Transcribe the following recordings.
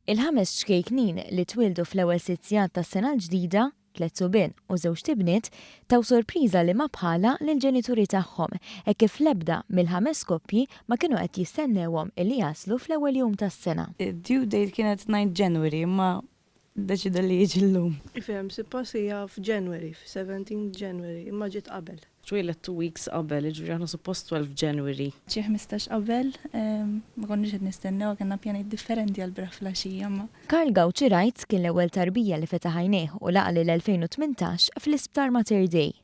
Il-ħames ċkejknin li twieldu fl-ewwel sitt sigħat tas-sena l-ġdida, tliet subien u żewġt ibniet, taw sorpriża li ma bħalha lill-ġenituri tagħhom hekk kif l-ebda mill-ħames koppji ma kienu qed jistennewhom illi jaslu fl-ewwel jum tas-sena. Id-due date kienet 9 January imma ddeċieda li jiġi llum. Ifhem, suppost hija f'January, f'17 January, imma ġiet qabel. Twieled two weeks qabel, jiġifieri aħna suppost 12 January. Xi 15 qabel, ma konniex qed nistennewha, kellna pjanijiet differenti għall-bieraħ filgħaxija imma. Karl Gauci Wright kien l-ewwel tarbija li fetaħ għajnejh u laqa' lil 2018 fl-Isptar Mater Dei.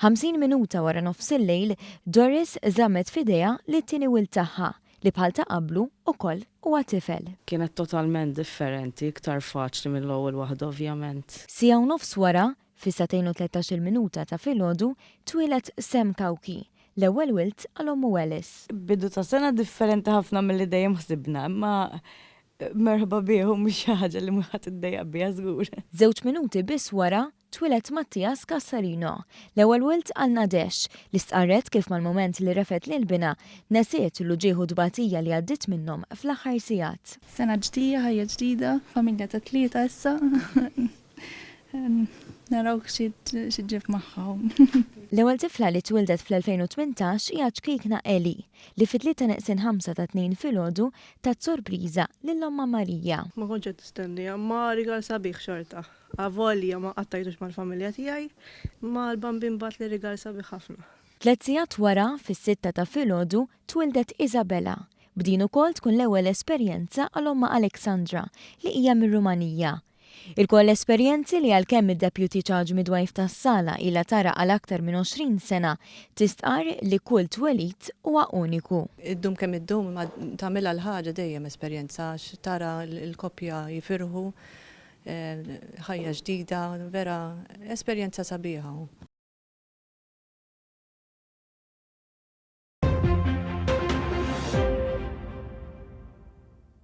50 minuta wara nofsillejl, Doris żammet f'idejha lit-tieni wild tagħha, li bħal ta' qablu ukoll huwa tifel. Kienet totalment differenti, iktar faċli mill-ewwel waħda ovvjament. Siegħa u nofs wara, fis-sagħtejn u tlettax-il minuta ta' filgħodu, twieled Sam Cauchi, l-ewwel wild għal ommu Alice. Bidu ta' sena differenti ħafna milli dejjem ħsibna, imma merħba bih u mhux xi ħaġa li mhux ħa tiddejjaq biha żgur. Żewġ minuti biss wara, twieled Mattias Cassarino, l-ewwel wild għal Nadesh, li stqarret kif mal-mument li refgħet lil binha, nesiet l-uġigħ u t-tbatija li għaddiet minnhom fl-aħħar sigħat. Sena ġdija, ħajja ġdida, familja ta' tlieta issa. Naraw xi ġġib magħha. L-ewwel tifla li twieldet fl-2018 hija ċ-ċkejkna Ellie, li fit-tlieta neqsin ħamsa ta' Tnejn filgħodu tat sorpriża lil ommha Maria. Ma kontx qed nistenniha, imma rigal sabiħ xorta. Avolja ma qattajtux mal-familja tiegħi, imma l-Bambin bagħatli rigal sabiħ ħafna. Tliet sigħat wara, fis-sitta ta' filgħodu, twieldet Isabella, b'din ukoll tkun l-ewwel esperjenza għal ommha Alexandra, li hija mir-Rumanija. Ilkoll esperjenzi li għalkemm id-Deputy Charge Midwife tas-sala ilha tara għal aktar minn 20 sena, tistqarr li kull twelid huwa uniku. Iddum kemm iddum imma tagħmilha l-ħaġa dejjem esperjenza għax tara l-koppja jifirħu, ħajja ġdida, vera esperjenza sabiħa.